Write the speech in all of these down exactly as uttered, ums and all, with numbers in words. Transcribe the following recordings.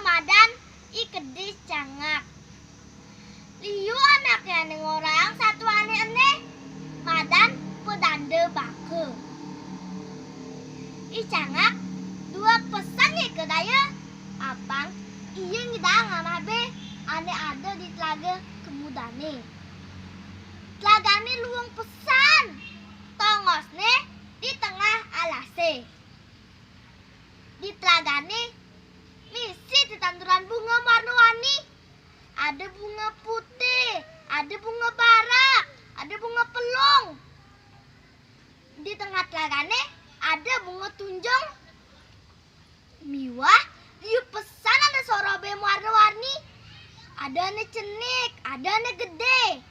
Madan I Kedis Cangak. Liu anaké ané ngorahang satuané ené, madan Pedanda Baka. I Cangak dueg pesan ika daya, apang ia ngidang amah bé ané ada di telaga kemudané. Telagané luung pesan, tongosné di tengah alasé. Di telagané misi tetanduran bunga warna-warni. Ada bunga putih, ada bunga barak, ada bunga pelung. Di tengah telagané ada bunga tunjung. Miwah liu pesan ada sorobé warna-warni. Ada ané cenik, ada ané gedé.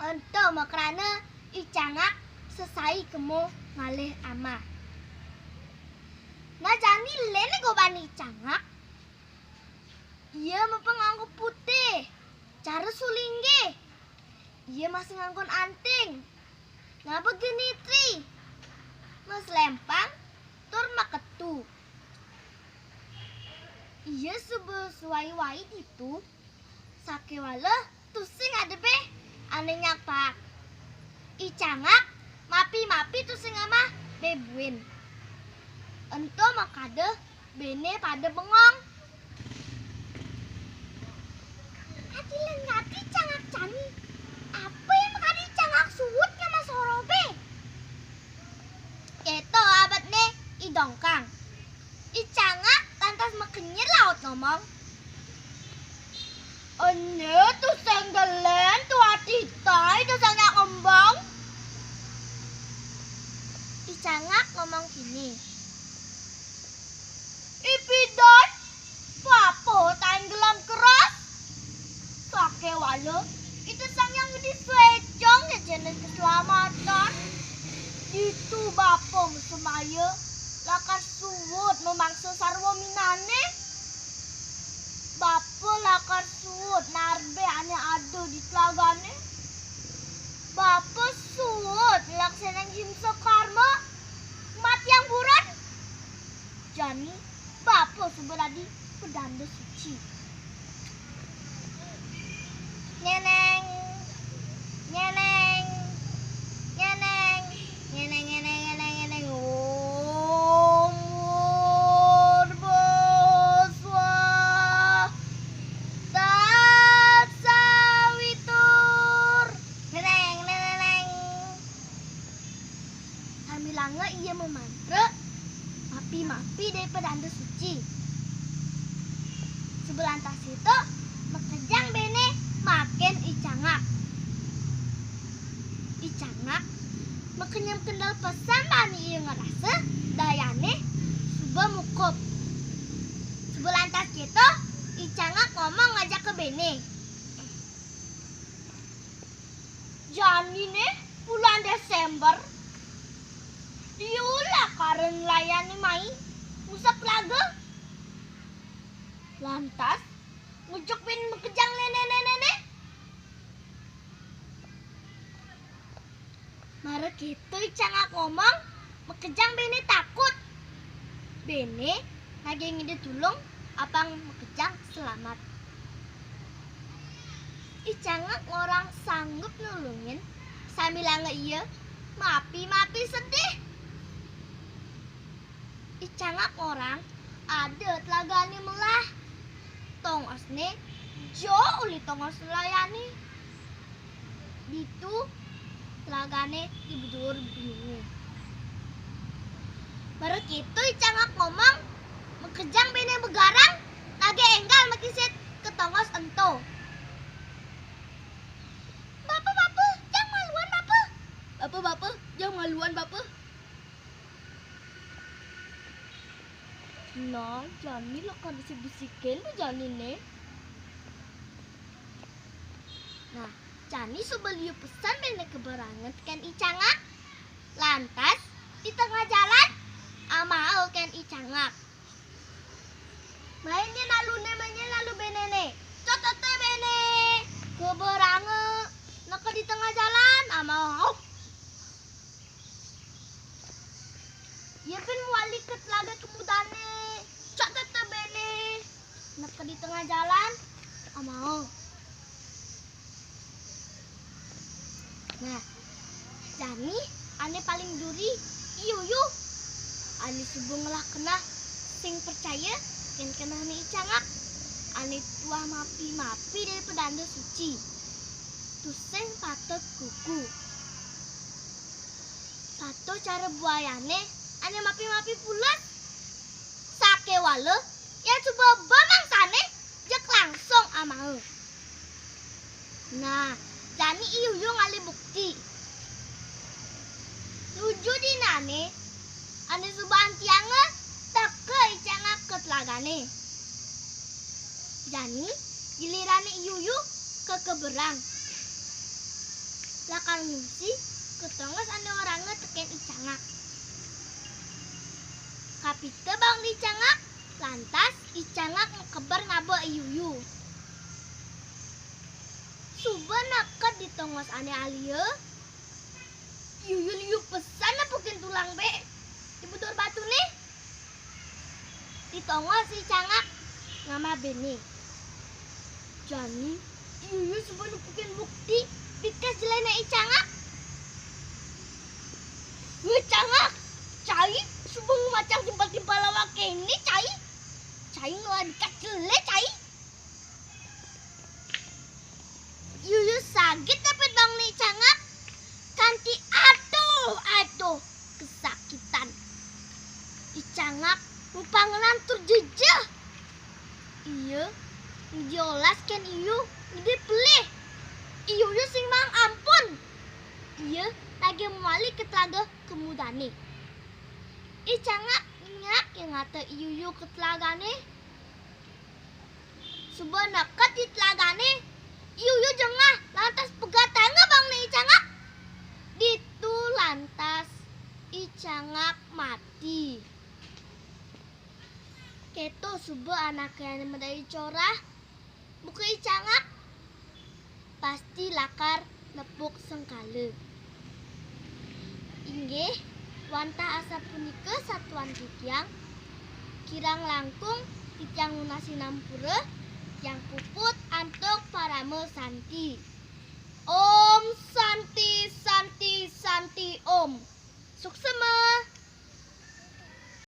Ento makrana I Cangak sesai kema ngalih amah. Nah, jani lén goban I Cangak. Ia mapanganggo putih, cara sulinggih. Ia masih nganggon anting, ngaba genitri, maselempang, tur maketu. Ia suba suwai-wai ditu, sakéwala tusing ada bé ané nyaprak. I Cangak mapi-mapi tusing amah bé buin. Ento makada béné pada bengong. Adi lén ngati Cangak jani? Apa yang makadi Cangak suud ngamah sorobé? Kéto abetné I Dongkang. I Cangak lantas makenyir laut ngomong, "Ené tusing gelén tuah titai tusing nyak ngembang." I Cangak ngomong kéné, "Ipidan, bapa tain gelam keras. Sakéwala Ida Sang Hyang Widi Swécang ngéjénin keselamatan. Ditu bapa masemaya lakar suud mamangsa sarwa minané. Bapa lakar suud narbé ané ada di telagané. Bapa suud nglaksanayang himsa karma, matiang buron. Jani bapa suba dadi pedanda suci." Nyeneng, nyeneng, nyeneng, nyeneng, nyeneng, nyeneng, nyeneng. Om Purba Swaha Tatsavitur. Nyeneng, nyeneng. Sambilanga ia mamantra, mapi-mapi dadi pedanda suci. Suba lantas kéto, makejang béné makin I Cangak. I Cangak makenyem kendel pesan bani ia ngrasa dayané suba mukup. Suba lantas kéto, I Cangak ngomong ngajaka béné, "Janiné bulan Désémber, diulah kara nelayané mai ngusap telaga." Lantas, ngujuk béné makejang néné-néné. Mara kéto I Cangak ngomong, makejang béné takut. Béné nagih ngida tulung, apang makejang selamat. I Cangak ngorang sanggup nulungin, sambilanga ia mapi-mapi sedih. I Cangak ngorang ada telagané melah. Tongosné jauh uli tongos nelayané. Ditu telagané di beduur bini. Mara kéto I Cangak ngomong, makejang béné magarang, nagih énggal makisid ka tongos ento. "Bapa, bapa, jang maluan, bapa." "Bapa, bapa, jang maluan, bapa." Nah, jani lakar bisik-bisikin ba janiné. Nah, jani suba liu pesan béné kaberangan tekén I Cangak. Lantas, di tengah jalan, amaha kén I Cangak. Mai nyén aluné, mai nyén alu bénéné. Cotota béné. Kaberangan, naka di tengah jalan, amaha. Ia pin mawali ka telaga kemudané. Cotota béné. Di tengah jalan, amaoh. Nah, jani ané paling duri I Yuyu. Ané suba ngelah keneh sing percaya kén kenehné I Cangak. Ané tuah mapi-mapi dari pedanda suci. Tusing patut kuku. Patuh cara buayané ané mapi-mapi pules. Sakéwala, yén suba ba mangsané, jeg langsung amaoh. Nah, jani I Yuyu ngalih bukti. Nuju dinané, ané suba antianga teka I Cangak ka telagané. Jani, gilirané I Yuyu kekeberang. Lakar ngungsi ka tongos ané orahanga tekén I Cangak. Kapita baangné I Cangak, lantas I Cangak makeber ngaba I Yuyu. Suba neked di tongos ané alia, I Yuyu liu pesan nepukin tulang bé di budur batuné. Di tongos I Cangak ngamah béné. Jani, I Yuyu suba nepukin bukti bikas jeléné I Cangak. Wéh, Cangak, cai suba ngamacang timpal-timpal awak kéné, cai. Cai ngelah bikas jelé, cai. I Yuyu saget dapet baangné I Cangak kanti aduh-aduh kesakitan. I Cangak mupangna tur jejeh. Ia ngidih olas kén I Yuyu ngidih pelih. I Yuyu sing maang ampun. Ia nagih mawali ka telaga kemudané. I Cangak nyak ngata I Yuyu ka telagané. Suba neked di telagané, I Yuyu jengah lantas pegatanga baangné I Cangak. Ditu lantas I Cangak mati. Kéto suba anaké ané madai corah, buka I Cangak pasti lakar nepuk sengkala. Inggih, wantah asapunika satuan titiang, kirang langkung titiang nunas sinampura, titiang puput antuk parama santi. Om Santi, Santi, Santi Om. Suksema.